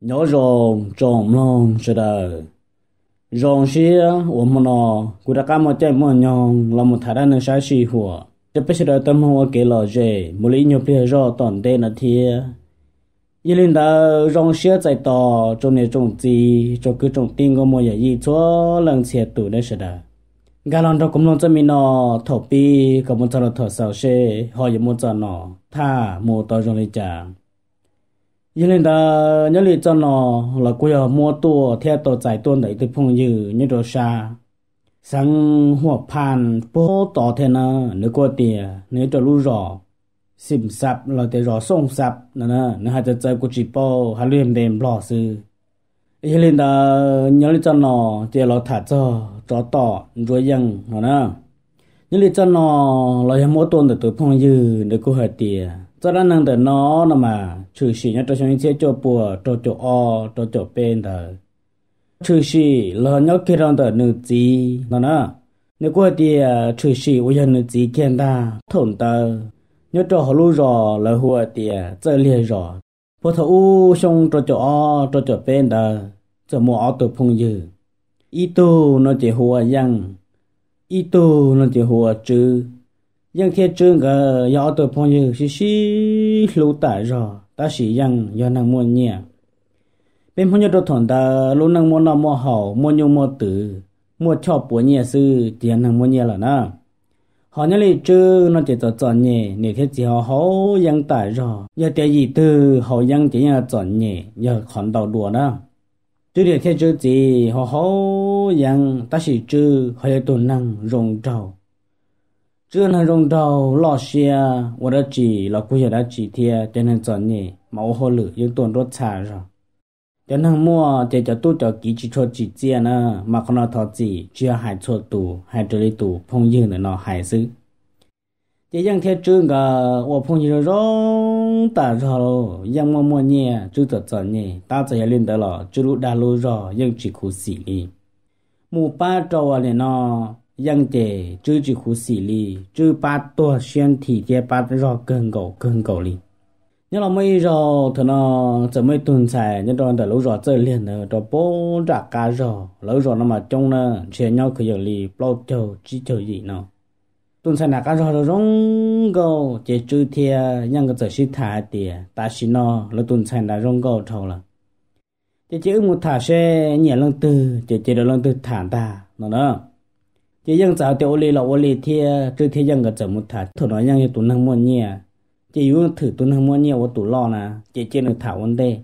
Nyob zoo tsoom mloog sawv daws. Zoo siab uas hmo no kuv rov qab muaj caij muaj nyoog los mus tham dab neeg sab sij huam rau peb sawv daws tau mloog ua kev lom zem mus li ib nyuag pliag zog tom ntej no thiab. Yog li ntawd zoo siab txais tos tsoom niam tsoom txiv tsoom kwv tsoom tij nkauj muam yawm yij txhua leej txhia tus nej sawv daws nkag los nrog kuv mloog txoj me no thaum pib kom mus txog rau thaum xaus seb ho yuav muaj txoj no tham mus tau zoo li cas. Yog li ntawd nyob li txoj no los kuj yog muab tuaj thiab tau txais tuaj ntawm ib tug phooj ywg nyob rau sab xeev Huam Phaj puag tod thiab na. Nws kuj tias nws nyob rau lub zos Xim Xab los tias zos Xooj Xab no, nws hais txawv txawv kuv tsis paub hais lub npe Nplog xwb. Yog li ntawd nyob li txoj no ces los tham txog tsov tom ntsuab yeej no na. Nyob li txoj no los yog muab tuaj ntawm tus phooj ywg, nws kuj hais tias txoj dab neeg ntawm no no mas tshwm sim nyob rau xyoo ib txhiab cuaj puas rau caum ob rau caum peb ntawd. Tshwm sim los nyob kiag rau ntawm nws txiv no na. Nws kuj hais tias tshwm sim uas yog nws txiv kiag ntag. Thaum ntawd nyob rau hauv lub zos lawv hu hais tias Txawj Liag zos. Puag thaum ub xyoo rau caum ob rau caum peb ntawd txawm muaj ob tug phooj ywg, ib tug no ces hu ua Yeej, ib tug no ces hu ua Tswb. Yeej thiab Tswb nkawd yog ob tug phooj ywg sib sib hlub tas zog, tab sis Yeej yog neeg muaj nyiaj. Peb Hmoob nyob rau thaum ntawd lub neej muaj noj muaj haus, muaj nyuj muaj twm, muaj choj puav nyiaj xwb ces yog neeg muaj nyiaj lawm na. Ho nyob li Tswb no ces txom txom nyem, niam thiab txiv ho haus yeeb tas zog. Yog tias yim twg haus yeeb ces yeej txom nyem yog qhov ntau dua na. Tswb niam thiab Tswb txiv ho haus yeeb, tab sis Tswb ho yog tus neeg zoo nraug. Tswb yog neeg zoo nraug loj siab, ua dab tsi los kuj yog dab tsi thiab, cov neeg txom nyem mas ua hauj lwm yeej tuaj nruab txha zog. Cov neeg muaj ces cov tub cov kiv tsis tshua tsim txiaj na, mas qhov no thov txim tsis yog hais txhua tus, hais raws li tus phooj ywg ntawm no hais xwb. Ces Yeej thiab Tswb nkawd ua phooj ywg zoo zoo tas zog, Yeej muaj muaj nyiaj, Tswb txom txom nyem, tab txawm yog li ntawd los Tswb lub dag lub zog Yeej tsis khuv xim li. Mus pab rau nim no Yeej ces Tswb tsis khuv xim li, Tswb pab tuag siab nthi thiab pab zog kawg nkaus kawg nkaus li. Nyob los muaj ib zaug thaum no txawm muaj ib tug ntxhais nyob rau ntawm lub zos Txawj Liag ntawd rau puag nram qab zos, lawv zos no mas coob na, ntshe nyob kwv yees li plaub caug tsib caug yim no. Tus ntxhais nram qab zog zoo zoo nkauj, ces Tswb thiab Yeej nkawd txawm sib tham hais tias tam sim no lawv tus ntxhais nrad zoo nkauj dhau lawm, ces cia wb mus tham seb nyiam leej twg ces cia rau leej twg tham ntag no na. Ces Yeej txawm hais tias ua li los ua li thiab, Tswb thiab Yeej nkawd txawm mus tham. Thaum no Yeej yog tus neeg muaj nyiaj, ces yus thwm tus neeg muaj nyiaj ua tus loj na, ces cia nws tham ua ntej.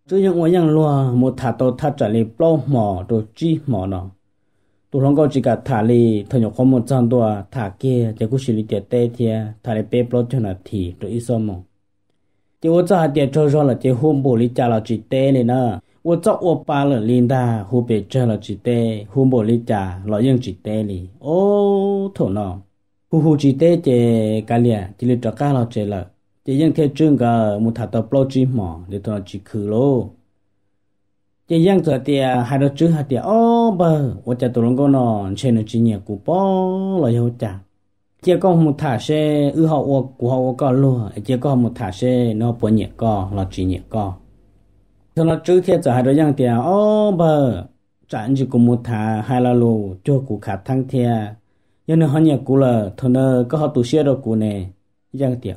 Tswb yeej ua yeej luag mus tham tau thaj tsam li plaub hmos rau tsib hmos no, tus hluas nkauj tsis kam tham li. Thaum nyuam qhuav mus txog ntua tham kiag ces kuj sis li tiam teb thiab, tham li peb plaub caug nas this rau ib xuab moos. Ces ua txoj hais tias tsaug zog lawm ces hu npaum li cas los tsis teb li na. Ua txoj ua pa lawm li ntag, hu pes tsawg los tsis teb, hu npaum li cas los yeej tsis teb li. Ob, thaum no hu hu tsis teb ces kav liam cia li rov qab los tsev lawm. Ces Yeej thiab Tswb nkawd mus tham tau plaub tsib hmos ces thaum no tsis khwv lauj. Ces Yeej txawm tias hais rau Tswb hais tias, Ob npawg, ua cas tus hluas nkauj no ntshe nws tsis nyiam kuv pob los yog ua cas? Cia koj mus tham seb, wb ho ua kuv ho ua koj luag, cia koj ho mus tham seb nws ho puas nyiam koj los tsis nyiam koj. Thaum no Tswb thiaj txawm hais rau Yeej tias, Ob npawg, tsam ntsis kuv mus tham hais lo lus cuag kuv khav theeb thiab. Yog nws ho nyiam kuv lawm thaum ntawd koj ho tu siab rau kuv ne. Yeej tias,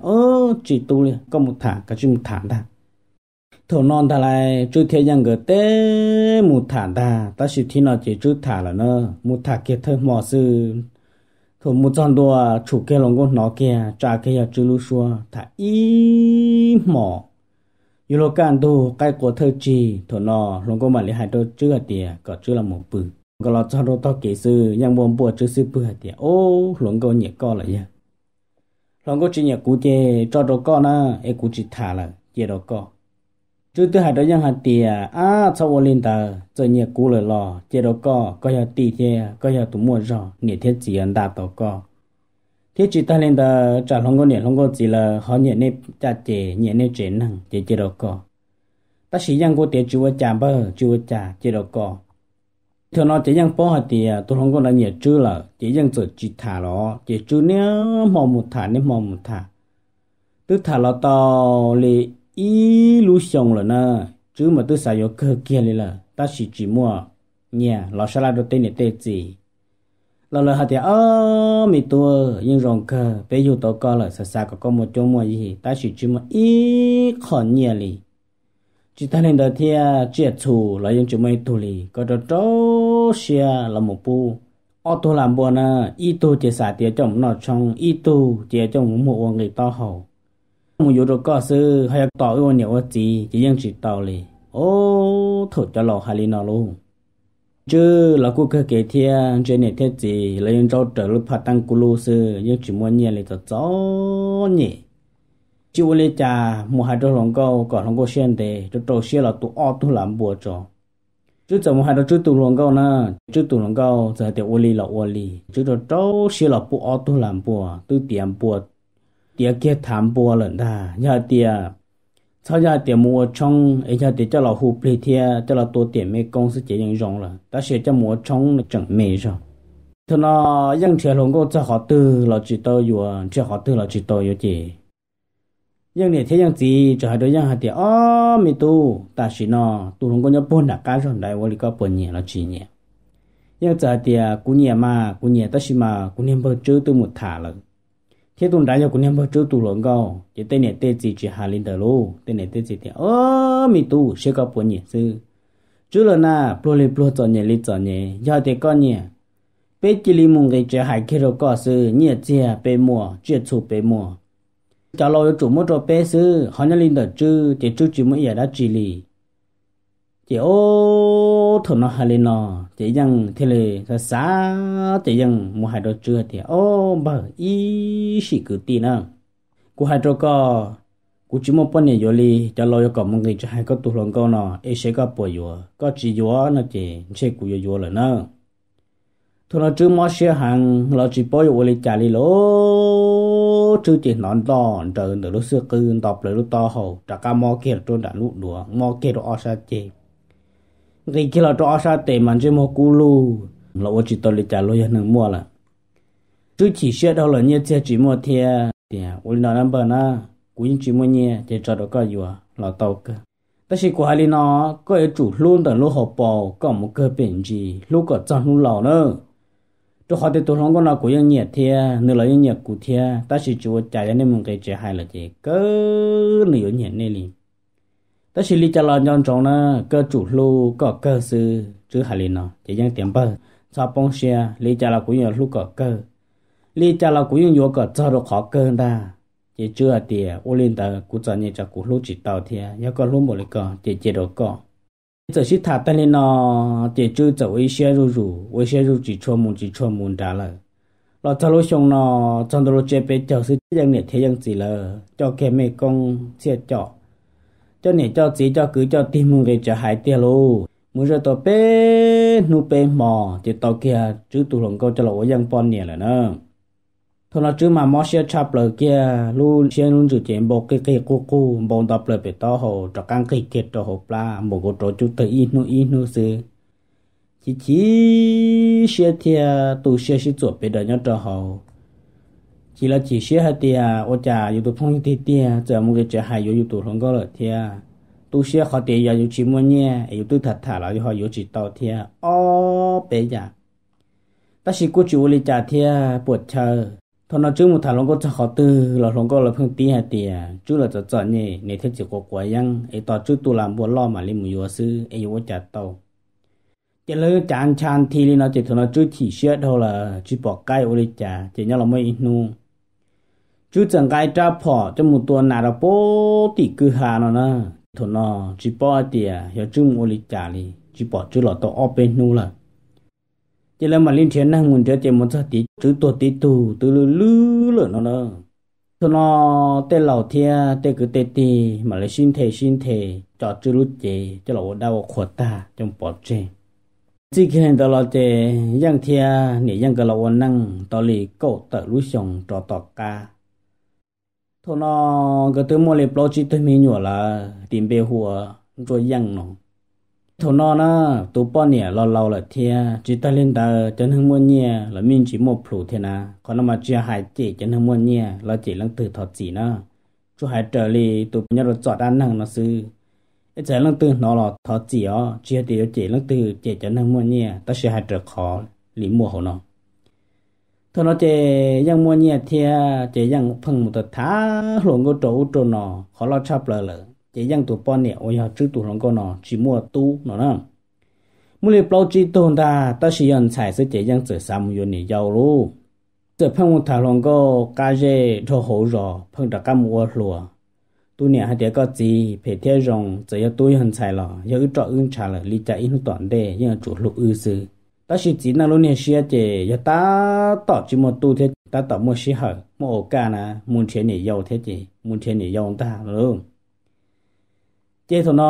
Tsis tu li, koj mus tham, koj cia li mus tham ntag. Thaum no ntag lais Tswb thiab Yeej nkawd teb mus tham ntag, tab sis thib no ces Tswb tham lawm na, mus tham kiag thawj hmo xwb. Thaum mus txog ntua tshum kiag hluas nkauj hnov kiag tsa kiag yog Tswb lub suab tham ib hmos. Yuav luag kaj ntug qaib qua thawj tsig, thaum no hluas nkauj mam li hais rau Tswb hais tias kom Tswb los mus pw. Nkawd los txog rau tog kev xwb, Yeej npuaj npuaj Tswb xub pwg hais tias, Ob, hluas nkauj nyiam koj lawm yog. Hluas nkauj tsis nyiam kuv ces tso rau koj na, es kuv tsis tham lawm, cia rau koj. Tswb twb hais rau Yeej hais tias, Ab, txhob ua li ntawd, txawm nyiam kuv lawm los cia rau koj, koj yog tij thiab koj yog tus muaj zog, niam thiab txiv yuav nta tau koj. Thiab tsis tag li ntawd, tsam hluas nkauj niam hluas nkauj txiv lawv ho nyiam nej caj ces, nyiam nej tsev neeg ces cia rau koj. Tab sis Yeej kuj tias, Tsis ua cas npawg, tsis ua cas, cia rau koj. Thaum no ces Yeej paub hais tias tus hluas nkauj ntawd nyiam Tswb lawm, ces Yeej txawm tsis tham los, ces Tswb niaj hmo mus tham, niaj hmo mus tham. Twb tham los tau li ib lub xyoo lawm na, Tswb mas twb xav yuav kawg kiag li lawm tab sis tsis muaj nyiaj los sab laj rau tej niam tej txiv. Los lawv hais tias, Ob, me tub, yeej zoo kawg, peb yug tau koj lawm, xav xav kom koj muaj cuab muaj yig, tab sis tsis muaj ib qho nyiaj li. Tsis tag li ntawd thiab, tsiaj txhu los yeej tsis muaj ib tug li. Koj rau rau siab los mus pub ob tug lam npua na, ib tug ces xav tias coj mus noj tshoob, ib tug ces coj mus muag ua nqi taub hau, mus yuav rau koj xwb, ho yog tos wb ua niam ua txiv ces yeej tsis tau li. Ob, thaum cov laus hais li no lauj, Tswb los kuj kawg kev thiab, ntsia niam thiab txiv los yeej ntsaub raws lub phaj teeb kuj lub xwb, yeej tsis muaj nyiaj li txom txom nyem. Tsis ua li cas, mus hais rau hluas nkauj kom hluas nkauj siab ntev, rau rau siab los tu ob tug lam npua tso. Tswb txawm mus hais rau Tswb tus hluas nkauj na, Tswb tus hluas nkauj txawm hais tias ua li los ua li. Tswb rau rau siab los pub ob tug lam npua, twb tiav npua, tiav kiag thav npua lawm ntag. Yog hais tias, txhob yog hais tias mus ua tshoob es yog tias coj los hu plig thiab coj los tua tiam me koob xwb ces yeej zoo lawm, tab sis coj mus ua tshoob tseem me zog. Thaum no yeej nrhiav hluas nkauj txog qhov twg los tsis tau yuav, nrhiav qhov twg los tsis tau yuav ces yeej niam thiab yeej txiv txawm hais rau yeej hais tias, Ob, me tub, tam sim no tus hluas nkauj nyob puag nram qab zog ntawd, ua li koj puas nyiam los tsis nyiam? Yeej txawm hais tias, Kuv nyiam mas kuv nyiam, tab sis mas kuv niag npawg Tswb twb mus tham lawm, thiab tus nrad yog kuv niag npawg Tswb tus hluas nkauj. Ces tej niam tej txiv tsis hais li ntawd lauj, tej niam tej txiv tias, Ob, me tub, saib koj puas nyiam xwb. Tswb lawm na, pluag li pluag, txom nyem li txom nyem, yog tias koj nyiam, peb cia li mus nqis tsev hais kiag rau koj xwb, nyiaj txiag peb muaj, tsiaj txhu peb muaj, cov laus yuav tsum muab rau peb xwb, ho nyob li ntawm Tswb ces Tswb tsis muaj ib yam dab tsi li. Ces ob, thaum no hais li no, ces yeej thiaj li xav xav ces yeej mus hais rau Tswb hais tias, Ob, npawg, ib sim kwv tij na, kuv hais rau koj, kuv tsis muaj poj niam yuav li, cov laus yuav kom mus nqis tsev hais koj tus hluas nkauj no es saib koj puas yuav, koj tsis yuav no ces ntshe kuv yuav yuav lawm na. Thaum no Tswb mob siab heev los tsis paub yuav ua li cas li lauj. Tswb ces hnov nto nrawv ntawm lub xwb qwb nto plaws lub taub hau, rov qab mob kiag rau nram lub duav, mob kiag rau ob sab ceg, nqis kiag los rau ob sab tes mas ntsej muag kub lug los ua tsis tau li cas, luag yog neeg muaj lawm. Tswb chim siab dhau lawm, nyiaj txiag tsis muaj thiab tias, Ua li no na npawg na, kuv yeej tsis muaj nyiaj ces tso rau koj yuav los tau kawg, tab sis kuv hais li no, koj yuav tsum hlub ntawm lub hauv paus kom mus kawg pem ntsis, hlub kom txog hnub laus na. Rau qhov tias tus hluas nkauj no kuv yeej nyiam thiab nws los yeej nyiam kuv thiab, tab sis tsis ua cas, yog nej mus nqis tsev hais lawm ces kawg nws yuav nyiam nej li. Tab sis li cas los nco ntsoov na, koj tsum hlub kom kawg xwb. Tswb hais li no ces yeej tias, Npawg, txhob poob siab, li cas los kuv yeej yuav hlub kom kawg, li cas los kuv yeej yuav kom txog rau qhov kawg ntag. Ces Tswb hais tias, Ua li ntawd kuv txom nyem tsam kuv hlub tsis tau thiab, yog koj hlub npaum li ko ces cia rau koj. Txawm sib tham tag li no, ces Tswb txawm ua ib siab zuj zus, ua ib siab zuj zus tsis tshua mus tsis tshua mus nrad lawm. Los txog lub xyoo no, txog ntua lub tsiab peb caug xwb, yeej niam thiab yeej txiv lawm coj kiag mej koob txhiaj coj, coj niam coj txiv coj kwv coj tij mus nqis tsev hais tiag lauj. Mus zaj tau peb hnub peb hmo ces tau kiag Tswb tus hluas nkauj coj los ua yeej poj niam lawm na. Thaum no Tswb mas mob siab tshaj plaws kiag, lub siab lub ntsws ces npau qig qig qug qug, npau nto plaws pem taub hau, rov qab nqig kiag rau hauv plab, npau nkaus rau cub tawg ib hnub ib hnub xwb. Chim chim siab thiab tu siab sib txuam pes daws nyob rau hauv. Chim los chim siab hais tias ua cas yus tus phooj ywg tiag tiag txawm mus nqis tsev hais yuav yus tus hluas nkauj lawm thiab. Tu siab qhov tias yog yus tsis muaj nyiaj es yus twb tham tham los yus ho yuav tsis tau thiab ob peb yam. Tab sis kuj tsis ua li cas thiab puas chaw. Thaum no Tswb mus tham hluas nkauj txog qhov twg los hluas nkauj lawv pheej tib hais tias Tswb lawv txom txom nyem, niam thiab txiv quav quav yeeb es tos Tswb tu lam npua loj mam li mus yuav xwb es yuav ua cas tau. Ces lawv cav ncha nthi li no ces thaum no Tswb chim siab dhau lawm tsis pom qab ua li cas ces nyob los muaj ib hnub Tswb txawm nqa rab phom coj mus tua nas rau puag tim kwj ha no na. Thaum no tsis paub hais tias yog Tswb mus ua li cas li, tsis pom Tswb los tau ob peb hnub lawm. Ces lawv mam li nrhiav neeg mus nrhiav ces mus txog tid Tswb tuag tib tug twb lwj lwj lawm no na. Thaum no tej laus thiab tej kwv tej tij mam li sib nthe sib nthe, coj Tswb lub cev coj los ua dab ua qhua tag coj mus pov tseg. Txij kiag li ntawd los ces Yeej thiab niam Yeej nkawd los ua neej tau li kaum tawm lub xyoo rov tom qab. Thaum no nkawd twb muaj li plaub tsib tug me nyuam lawm, tis npe hu ua Ntsuab Yeej no. Thaum no na, tus poj niam los laus lawm thiab, tsis tag li ntawd cov neeg muaj nyiaj los me ntsis muaj plhus thiab na. Qhov no mas tsis yog hais cem cov neeg muaj nyiaj los cem leej twg thov txim na, tsuas hais raws li tus nyob rau txom dab neeg no xwb. Es txawm leej twg hnov los thov txim os, tsis yog tias yuav cem leej twg, cem cov neeg muaj nyiaj, tab sis hais raws qhov li muaj hauv no. Thaum no ces yeej muaj nyiaj thiab ces yeej pheej mus tham hluas nkauj rau ub rau no, qhov loj tshaj plaws lawm ces yeej tus poj niam uas yog Tswb tus hluas nkauj no tsis muaj tub no na. Muaj li plaub tsib tug ntag, tab sis yog ntxhais xwb ces yeej txawm xav mus yuav niam yau lauj. Txawm pheej mus tham hluas nkauj qab zej dhau hauv zos, pheej rov qab mus ua hluas. Tus niam hais tias, koj txiv, phem thiab zoo, txawm yog tub yog ntxhais los yog wb roj wb ntshav lawm, li cas ib hnub tom ntej yeej yuav tsum hlub wb xwb. Tab sis txiv neej lub niag siab ces yog tab tom tsis muaj tub thiab tab tom muaj sij hawm muaj ua kaj na, mus nrhiav niam yau thiab ces mus nrhiav niam yau ntag lauj. Ces thaum no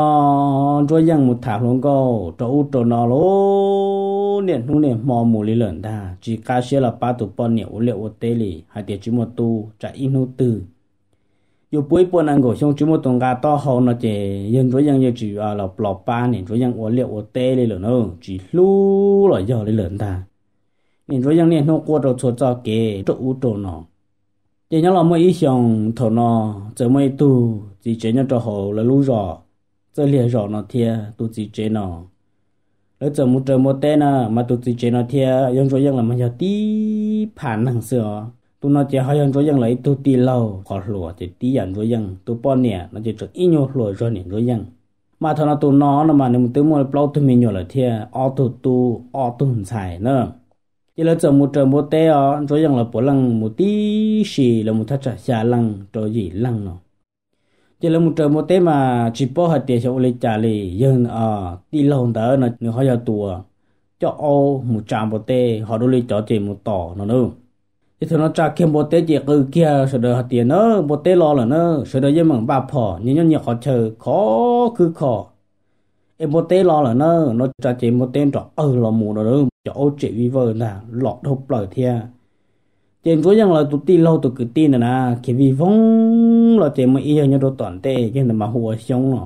Ntsuab Yeej mus tham hluas nkauj rau ub rau no lauj, niaj hnub niaj hmo mus li lawm ntag, tsis qab siab los pab tus poj niam ua liaj ua teb li, hais tias tsis muaj tub, tsam ib hnub twg yus puv ib puas nees nkaum xyoo tsis muaj tus nqa taub hau no ces yawg Ntsuab Yeej yeej tsis los pab niam Ntsuab Yeej ua liaj ua teb li lawm na, tsis hlub los yog li lawm ntag. Niam Ntsuab Yeej niaj hnub quaj rau txhua txoj kev rau ub rau no. Ces nyob los muaj ib xyoos thaum no txawm muaj ib tug txiv tsev nyob rau hauv lawv lub zos Txawj Liag zos no thiab, tus txiv tsev no lawv txawm mus raws npua teb na, mas tus txiv tsev no thiab yawg Ntsuab Yeej los mas yog tib pham neeg xwb os. Tus no ces ho yog Ntsuab Yeej lawv ib tug tij laug qhov hluas, ces tib yam Ntsuab Yeej, tus poj niam no ces tseem ib nyuag hluas zog niam Ntsuab Yeej. Mas thaum no tus no no mas nws twb muaj plaub tug me nyuam lawm thiab ob tug tub ob tug ntxhais na. Ces lawv txawm mus raws npua teb os, Ntsuab Yeej lawv puav leej mus tib si, lawv mus thaj tsam xya leej rau yim leej no. Ces lawv mus raws npua teb mas tsis paub hais tias xyov ua li cas li, yawg tij laug ntawd no nws ho yog tus coj aub mus tsa npua teb, ho dua li cov ces mus tom no na. Ces thaum no tsa kiag npua teb ces qw kiag sawv daws hais tias, na, npua teb los lawm na. Sawv daws yeej meem npaj phom, nyias nyob nyias qhov chaw khov khwb kho. Es npua teb los lawm na, no tsa ces npua teb nrov qawg los mus no, cov aub tsem vij vawj ntag, los dhau plaws thiab. Ces Ntsuab Yeej lawv tus tij laug tus kwv tij ntawd na, khiav vij voog los ces muaj ib yawg nyob rau tom ntej, yawg ntawd mas hu ua Xyoob no.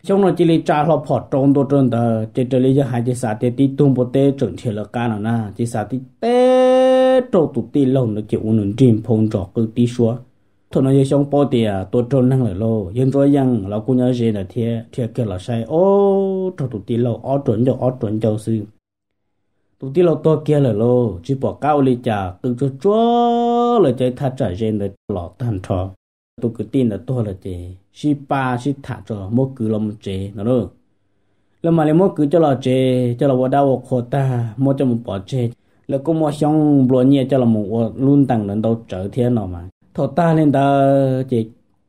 Xyoob no cia li tsa hlo phom rau ntua rau ntawd, ces raws li yawg hais ces xav tias tib tug npua teb tseem nrhiav lawv qab no na, ces xav tib teb rau tus tij laug ntawd ces ua nws nrig nphau nrov qw tib suab. Thaum no yawg Xyoob paub tias tua raug neeg lawm lauj, yawg Ntsuab Yeej los kuj nyob ze ntawd thiab, dhia kiag los saib, ob, raug tus tij laug ob ruam ncauj ob ruam ncauj xwb. Tus tij laug tuag kiag lawm lauj, tsis pom qab ua li cas, qw tsuag tsuag lawm ces thaj tsam ze ntawd los tag nrho. Tus kwv tij ntawd tuag lawm ces sib pab sib tham tso muab kwv los mus tsev no lauj. Lawv mam li muab kwv coj los tsev, coj los ua dab ua qhua tag, muab coj mus pov tseg. Lawv kuj muab Xyoob nplua nyiaj coj los mus ua lub ntees ntawd ntau tsawv thiab no mas. Thaum tag li ntawd ces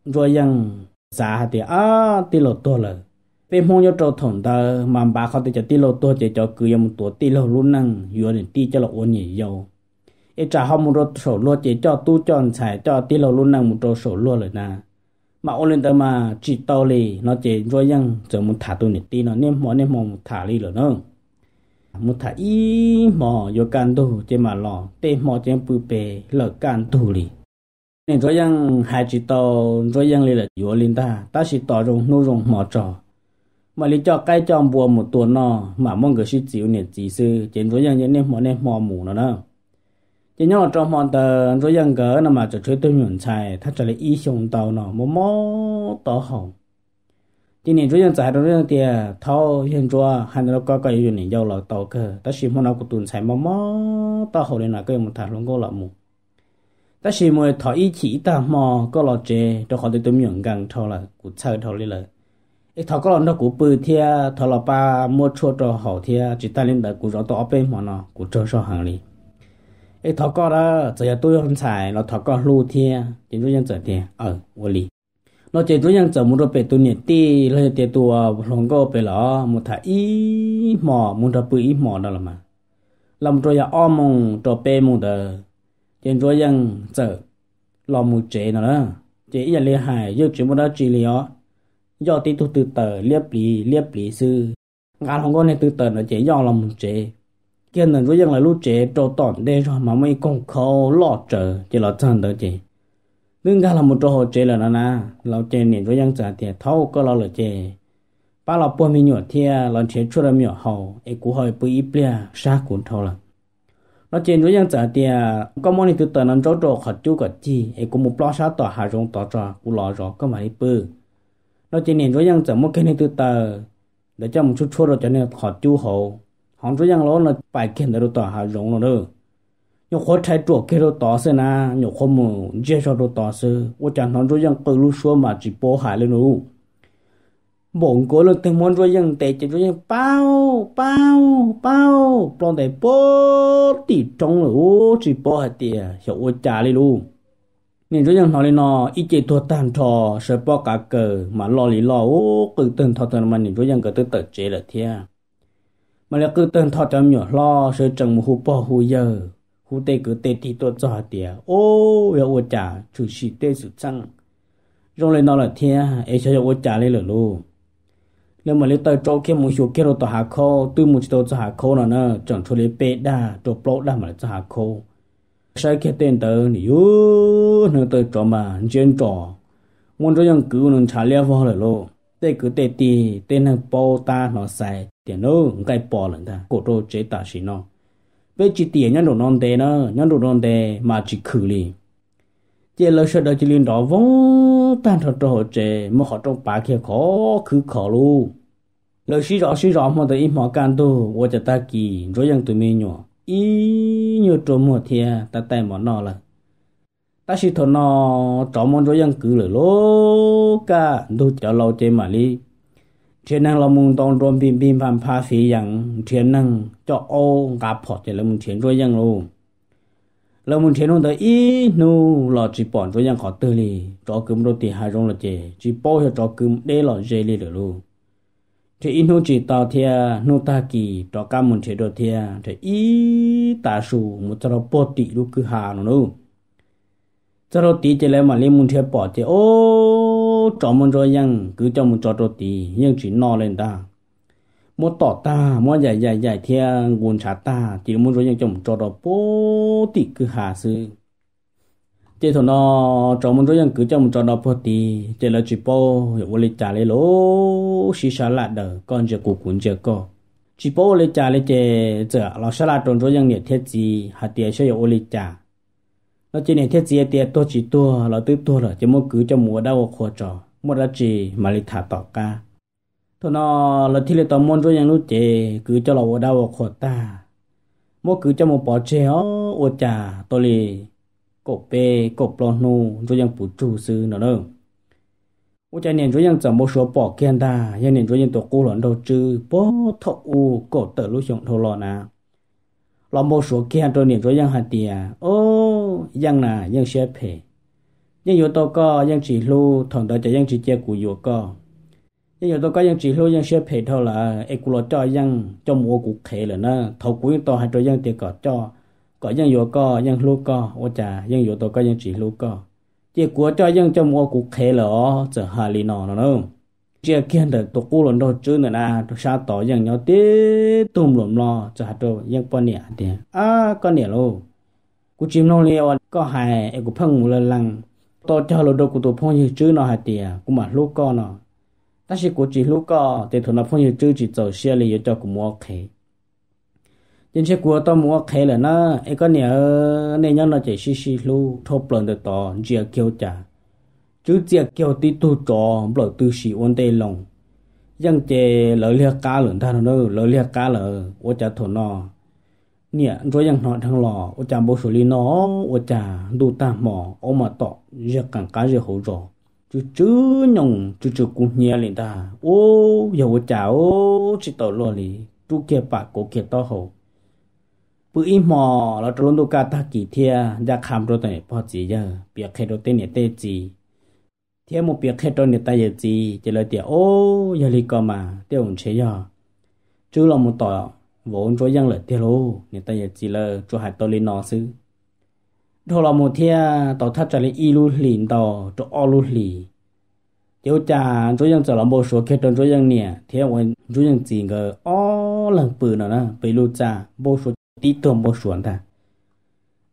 Ntsuab Yeej xav hais tias, ab, tij laug tuag lawm. Peb Hmoob nyob rau thaum ntawd mas npav qhov tias cov tij laug tuag ces cov kwv yuav mus tuav tij laug lub neej, yuav niam tij coj los ua niam yau. Es tsam ho mus rau saum luag ces coj tub coj ntxhais coj tij laug lub neej mus rau saum luag lawm na. Mas ua li ntawd mas tsis tau li no ces Ntsuab Yeej txawm mus tham tus niam tij no, niaj hmo niaj hmo mus tham li lawm na. Mus tham ib hmo yuav kaj ntug ces mam los, tej hmo ces pw pem lawm kaj ntug li. Niam Ntsuab Yeej hais tsis tau Ntsuab Yeej li lawm, yuav li ntag, tab sis tos zoo hnub zoo hmo tso, mam li coj qaib coj npua mus tua noj, mam muab nkawd sib txis ua niam txiv xwb. Ces Ntsuab Yeej yeej niaj hmo niaj hmo mus no na. Ces nyob los rau hmo ntawd Ntsuab Yeej nkawd no mas tseem tshuav ib tug me nyuam ntxhais thaj tsam li ib xyoo ntau no mob mob taub hau. Ces niam Ntsuab Yeej txawm hais rau Ntsuab Yeej tias, thaub, yawg Ntsuab hais ntawd rau koj, koj yuav yuav niam yau los tau kawg, tab sis hmo no kuv tus ntxhais mob mob taub hau li no, koj yuav mus tham hluas nkauj los mus. Tab sis mus thov ib chim ib tag hmo koj los tsev, rau qhov tias tus me nyuam nkees dhau lawm, kuv txhawj dhau li lawm. Es thov koj los nrog kuv pw thiab, thov los pab muab tshuaj rau haus thiab, tsis tas li ntawd kuv zov tau ob peb hmo no kuv tsaug zog heev li. Es thov koj a, txawm yog tub yog ntxhais los thov koj hlub thiab. Ces Ntsuab Yeej txawm tias, aw, ua li. No ces Ntsuab Yeej txawm mus rau pem tus niam tij los yog tias tus hluas nkauj pem los mus tham ib hmo, mus nrog pw ib hmo no los mas. Los mus rau yav ob moos rau peb moos ntawd, ces Ntsuab Yeej txawm los mus tsev no na. Ces ib yam li hais yeej tsis muaj dab tsi li os, yoj tib tug tw tawm liab pliv liab pliv xwb. Nqa hluas nkauj niag tw tawm ntawd ces yoj los mus tsev. Kiag ntawm Ntsuab Yeej lawv lub tsev rau tom ntej zog mas muaj ib koog khaub loj tsawv, ces los txog ntawd ces twb nkag los mus rau hauv tsev lawm no na. Los ces niam Ntsuab Yeej txawm hais tias, thaub, koj los lawm ces pab los puag me nyuam thiab los nrhiav tshuaj rau me nyuam haus, es kuv ho pw ib pliag, sab kuv dhau lawm. No ces Ntsuab Yeej txawm hais tias, koj muab niag tw tawm no ntsaub rau qhov cub kom cig, es kuv mus plob sab tom hav zoov tod tso, kuv los zov koj mam li pw. No ces niam Ntsuab Yeej txawm muab kiag niag tw taws ntawd coj mus tshuab tshuab rau cov niag qhov cub hauv, hauv Ntsuab Yeej lub no pais kiag ntawd rau tom hav zoov no na. Nyuam qhuav rhais ruam kiag rau tod xwb na, nyuam qhuav mus ntsiag zog rau tod xwb ua cas hnov Ntsuab Yeej qw lub suab mas tsis paub hais li lauj. Npaum nkaus leej twg muab Ntsuab Yeej ntes ces Ntsuab Yeej pauj pauj pauj ploj ntais puag tim roob lawm ub, tsis paub hais tias xyov ua cas li lauj. Niam Ntsuab Yeej hnov li no ib ce tuag tag nrho, sawv pob qav kaws mas loj li loj ub, qw tawg ntho tag mas niam Ntsuab Yeej nkawd twb tawm tsev lawm thiab. Mam li qw tawg ntho cov me nyuam hlob sawv tsees mus hu pog hu yawg, hu tej kwv tej tij tuaj txog hais tias, Ub, yog ua cas tshwm sim tej xwm txheej zoo li no lawm thiab es xyov yog ua cas li lawm lauj. Lawv mam li taw rau kiag mus xyuas kiag rau tom hav khaub, twb mus tsis tau txog hav khaub no na, tseem tshuav li peb dag rau plaub dag mam li txog hav khaub. Saib kiag tej ntawd nws yug hnub taw tsov mas ntsiab nros, muab Ntsuab Yeej kwv nws ntshav liab vog lawm lauj. Tej kwv tej tij tej neeg paub tab hnov xaiv tias nws nqaij pos lawm ntag, kaum rau tsev tam sim no. Peb tsis tiam nyob nraum no ntev na, nyob nraum no ntev mas tsis khwm li. Ces lawv sawv daws cia li nrov voog tag nrho rau hauv tsev, muab qhov rooj pav kiag khov khwb khov lauj. Lawv sib zov sib zov hmo ntawd ib hmo kaj ntug ua cas tag kis Ntsuab Yeej tus me nyuam ib nyuag rua muag thiab tab taij mov noj lawm. Tab sis thaum no tsov muab Ntsuab Yeej kwv lawm lauj, kaj ntug cov laus ces mam li nrhiav neeg los mus ntaus nruas npis npis npha npha fiv yees, nrhiav neeg coj aub nqa phom ces lawv mus nrhiav Ntsuab Yeej lauj. Lawv mus nrhiav hnub ntawd ib hnub los tsis pom Ntsuab Yeej qhov twg li. Tsov kwv mus rau tim hav zoov lawm ces tsis paub yog tsov kwv mus deb los ze li lawm lauj. Nrhiav ib hnub tsis tau thiab hnub tag kis rov qab mus nrhiav dua thiab, nrhiav ib tav su mus txog rau puag tim lub kwj ha no lauj. Txog rau tid ces lawv mam li mus nrhiav pom ces, ub, tsov muab Ntsuab Yeej kwv coj mus tso rau tid yeej tsis noj li ntag. Muab tom tag, muab yaim yaim yaim thiab nqus ntshav tag, cia li muab Ntsuab Yeej coj mus tso rau puag tim kwj ha xwb. Ces thaum no tsov muab Ntsuab Yeej kwv coj mus tso rau puag tid ces lawv tsis paub yuav ua li cas li lauj, sib sab laj daws, koj ntsia kuv kuv ntsia koj. Tsis paub ua li cas li ces txawm los sab laj rau Ntsuab Yeej niam thiab txiv hais tias saib yuav ua li cas. No ces niam thiab txiv hais tias tuag tsis tuag los twb tuag lawm ces muab kwv coj mus ua dab ua qhua tso, muaj dab tsi mam li tham tom qab. Thaum no lawv thiaj li tau muab Ntsuab Yeej lub cev kwv coj los ua dab ua qhua tag, muab kwv coj mus pov tseg os, ua cas tau li kaum peb kaum plaub hnub Ntsuab Yeej puv tsug xwb no na. Ua cas niam Ntsuab Yeej txawm npau suav pom kiag ntag, yog niam Ntsuab Yeej tus qub hluas nraug Tswb puag thaum ub kaum tawm lub xyoo dhau los na, los npau suav kiag rau niam Ntsuab Yeej hais tias, Ob, Yeej na, Yeej siab phem, Yeej yuav tau koj Yeej tsis hlub, thaum ntawd ces Yeej tsis cia kuv yuav koj. Yeej yuav tau koj Yeej tsis hlub, Yeej siab phem dhau lawm es kuv los coj Yeej coj mus ua kuv qhev lawm na. Thaum kuv yeej tau hais rau Yeej tias kom coj, kom Yeej yuav koj, Yeej hlub koj, ua cas Yeej yuav tau koj Yeej tsis hlub koj, ces kuv yuav coj Yeej coj mus ua kuv qhev lawm os, txawm hais li no no na. Ntsia kiag ntawm tus qub hluas nraug Tswb ntawm na, sab tod Yeej nyob tib tug npluam mlo, txawm hais rau Yeej poj niam hais tias, Ab, koj niam lauj, kuv tsis mloog li uas koj hais es kuv pheej mus lees lees, tau cog lus rau kuv tus phooj ywg Tswb no hais tias kuv mam hlub koj no, tab sis kuv tsis hlub koj ces thaum no phooj ywg Tswb tsis txaus siab li yuav coj kuv mus ua qhev. Ces ntshe kuv yuav tau mus ua qhev lawm na. Es koj niam, nej nyob no ces sib sib hlub dhau plaws ntawm tod, ntsia kiag ua cas Tswb txia kiag tib tug tsov nplawm tw si ua ntej loo. Yeej ces lawv liag qab lawm ntag no, lawv liag qab lawm. Ua cas thaum no niam Ntsuab Yeej hnov dheev los ua cas npau suav li no, ua cas ntuj tag hmo aub mas tom zeg qees qab zeg hauv zos, tsw tsw nyoos tsw tsw kub hnyiab li ntag. Ub, yog ua cas ub, tsis tau luaj li. Rub kiag pam kauv kiag taub hau, pw ib hmo los rau lub ntuj kaj tag kis thiab ncaj qha mus rau tom niam pog txiv yawg piav qhia rau tej niam tej txiv, thiab mus piav qhia rau niam tais yawm txiv ces lawv tias, Ob, yog li ko mas tej zaum ntshe yog Tswb los mus tom vauv Ntsuab Yeej lawm tiag lauj. Niam tais yawm txiv lawv tsuas hais tau li no xwb. Dhau los mus thiab tau thaj tsam li ib lub hlis ntau rau ob lub hlis, ces ua cas Ntsuab Yeej txawm los npau suav kiag rau Ntsuab Yeej niam thiab ua Ntsuab Yeej txiv nkawd ob leeg pw no na, pw ib lub txaj npau suav tib tug npau suav ntag.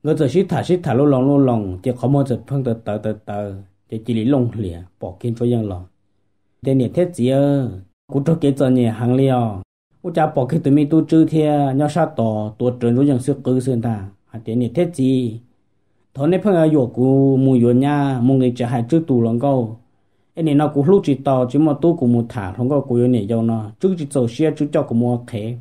Nkawd txawm sib tham sib tham lub loo lub loo ces qhov muag txawm pheej tawv tawv tawv tawv ces cia li looj hlias pom kiag Ntsuab Yeej los. Tias, Niam thiab txiv, kuv raug kev txom nyem heev li os. Ua cas pom kiag tus me tub Tswb thiab nyob sab tod tuav rawv Ntsuab Yeej xwb qwb xwb ntag. Hais tias, Niam thiab txiv, thaum nej pheej yuam kuv mus yuav nyab mus nqis tsev hais Tswb tus hluas nkauj, Es nim no kuv hlub tsis tau, tsis muaj tub kuv mus tham hluas nkauj kuv yuav niam yau no, Tswb tsis txaus siab, Tswb coj kuv mus ua qhev.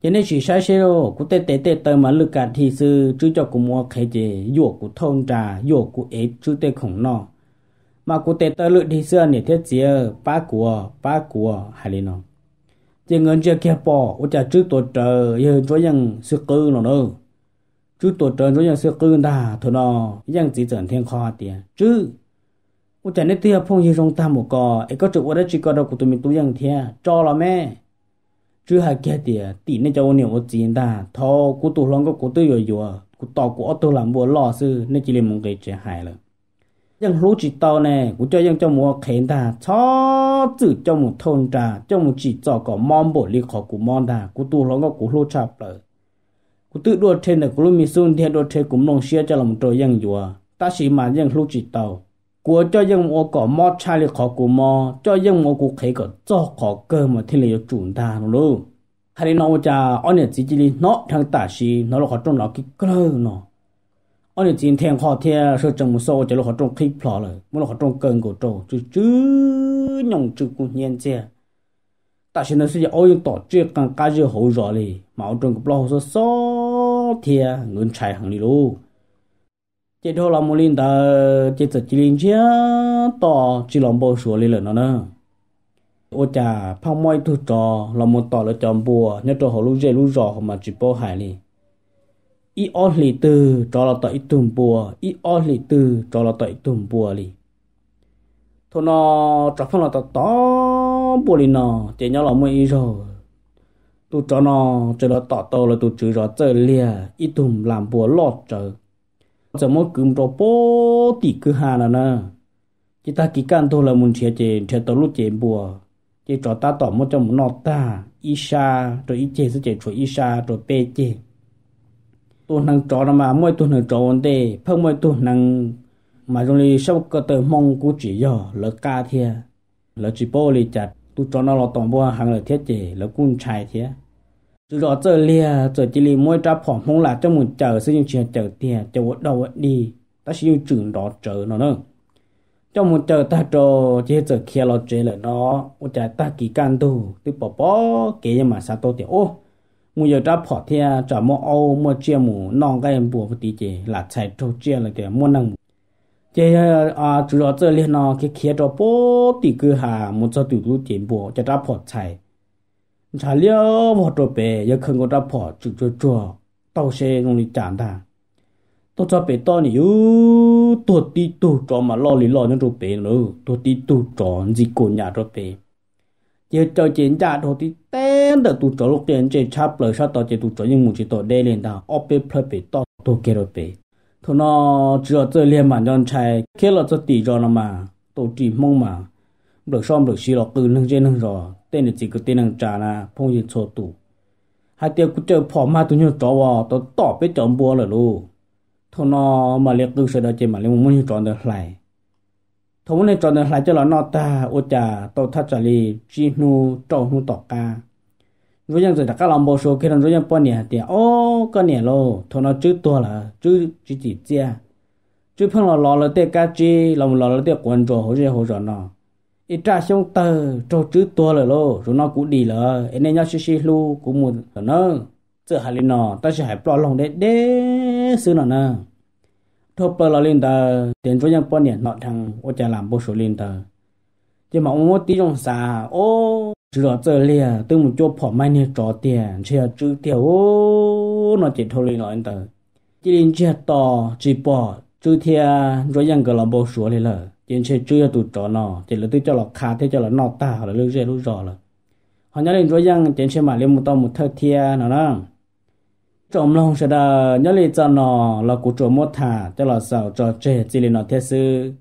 Ces nej sim saib seb, kuv tej tes tej taw mas lwj ka dhi xwb, Tswb coj kuv mus ua qhev ces yuam kuv thauj nra, yuam kuv ev Tswb tej khoom noj. Mas kuv tes taw lwj dhi xwb niam thiab txiv, pab kuv, pab kuv, hais li no. Ces nkawd ntsia kiag pom ua cas Tswb tuav rawv yawg Ntsuab Yeej xwb qwb no na. Tswb tuav rawv Ntsuab Yeej xwb qwb ntag. Thaum no Yeej txiv txawm nthe nqho hais tias, Tswb, ua cas neb twb yog phooj ywg zoo tag mus ko es koj tseem ua dab tsi ko rau kuv tus me tub Yeej thiab, tso los me? Tswb hais kiag tias, tim nej cov ua niam ua txiv ntag, thaum kuv tus hluas nkauj kuv twb yuav yuav, kuv tos kuv ob tug lam npua loj xwb nej cia li mus nqis tsev hais lawm. Yeej hlub tsis tau ne, kuv coj Yeej coj mus ua qhev ntag, txhob txwm coj mus thauj nra, coj mus tsim txom kom mob npaum li qhov kuv mob ntag. Kuv tus hluas nkauj kuv hlub tshaj plaws, kuv twb dua rhe ntawm kuv lub me xub ntiag, dua rhe kuv nplooj siab coj los rau Yeej yuav, tab sis mas Yeej hlub tsis tau. Kuv coj Yeej mus ua kom mob tshaj li qhov kuv mob, coj Yeej mus ua kuv qhev kom txog qhov kawg mas thiaj li yuav tsum ntag no lauj. Hais li no ua cas ob niam txiv cia li hnov dheev tam sim hnov lub qhov rooj nrov kiv kawg no. Ob niam txiv nthe nqho thiab sawv tsees mus xauj ua cas lub qhov rooj qhib plho lawm, muab lub qhov rooj kaw nkaus rau, tsw tsw nyooj tsw kub hnyiab ntxiag. Tam sim ntawd xwb ces aub yeej tom tsiaj qeej qab zig hauv zos li, mas ua rau nkawd plaub hau xob xob thiab nkawd ntshai heev li lauj. Ces dhau los mus li ntawd ces txawm cia li ntsiag to tsis los npau suav li lawm no na. Ua cas pheej muaj ib tug tsov los mus tom lawv cov npua nyob rau hauv lub zej lub zos hauv mas tsis paub hais li. Ib ob hlis twg tsov los tom ib tug npua, ib ob hlis twg tsov los tom ib tug npua li. Thaum no tsov pheej los tom tom npua li no, ces nyob los muaj ib zaug tus tsov no txawm los tom tau lawv tus tswv zov Txawj Liag ib tug lam npua loj tsawv, txawm muab kwv mus rau puag tim kwj ha no na. Ces tag kis kaj ntug lawv mus nrhiav ces nrhiav tau lub cev npua, ces tsov tab tom muab coj mus noj tag ib sab rau ib ceg xwb ces tshuav ib sab rau peb ceg. Tus hneev tsov no mas muaj ib tug hneev tsov ua ntej, pheej muaj ib tug hneev mas zoo li sab ko taw Hmoob kuj tsis yog lawv qab thiab. Lawv tsis paub ua li cas, tus tsov no los tom npua heev lawm thiab ces lawv kuj ntshai thiab. Tswv zos Txawj Liag txawm cia li muab ib rab phom Hmoob lam coj mus caws xwb yeej tsis yog caws tiag, caws ua dog ua dig tab sis yeej tswm nrov tsawv no na. Coj mus caws tag rau ces txawm khiav los tsev lawm no. Ua cas tag kis kaj ntug twb pom pom kev yeej mam xav tau tias, ub, mus yaws rab phom thiab tsam muaj aub muaj tsiaj mus noj nqaij npua puag tid ces lam txhais raug tsiaj los tias muaj neeg mus. Ces tswv zos Txawj Liag no khiav khiav rau puag tim kwj ha mus txog tim lub cev npua, ua cas rab phom txhais ntshav liab vog rau pem, yawg khaws nkaus rab phom tswm tsuag tsuag taug seb zoo li cas ntag. Taug txog pem toj nim yub tuag tib tug tsov mas loj li loj nyob rau pem lawm, tuag tib tug tsov ntxi kaus nyam rau pem. Ces yawg caw ces ncaj dhau tib teg ntawm tus tsov lub qia ntse tshab plaws sab tod ces tus tsov yeej mus tsis tau deb li ntag, ob peb plhawv pem toj tuag kiag rau pem. Thaum no tswv zos Txawj Liag mam nco ntshai khiav los txog tim zos no mas tau ris Hmoob mas nplawm soj nplawm si los qw neeg zej neeg zos, tej niam txiv kwv tij neej tsa na phooj ywg txhua tus, hais tias kuv caws phom mag tus nyuag tsov uas tau tom peb cov npua lawm lauj. Thaum no mam li qw sawv daws ces mam li mus muab nyuag tsov ntawd hlais. Thaum muab niag tsov ntawd hlais coj los noj tag ua cas tau thaj tsam li tsib hnub rau hnub tom qab, Ntsuab Yeej txawm rov qab los npau suav kiag rau Ntsuab Yeej poj niam hais tias, ob, koj niam lauj, thaum no Tswb tuag lawm, Tswb tsis txim txiaj. Tswb pheej los lov lawv tej kab tsib, los mus lov lawv tej quav ntsuas hauv zej hauv zos no. Ib raj xyoob tawg raug Tswb tuag lawm lauj, zaum no kuv dim lawm es nej nyob sib sib hlub kuv mus lawm nawb. Txawm hais li no tab sis hais ploj loog deb deb xwb no na. Dhau plaws los li ntawd ces Ntsuab Yeej poj niam hnov dheev ua cas lam npau suav li ntawd, ces mam ua muab tib zoo xav, ob, tswv zos Txawj Liag twb mus cuab phom mag niag tsov tiag, ntshe yog Tswb tiag ub no ces dhau li los li ntawd cia li ntsiag to tsis pom Tswb thiab Ntsuab Yeej nkawd los npau suav li lawm, ces ntshe Tswb yog tus tsov no ces lawv twb coj los qha thiab coj los noj tag lawv lub zej lub zos lawm. Ho nyob li Ntsuab Yeej ces ntshe mam li mus tau mus thawj thiab no na. Tsoom mloog sawv daws, nyob li txoj no los kuv tsuas muab tham coj los xaus tso tseg txij li no thiab xwb.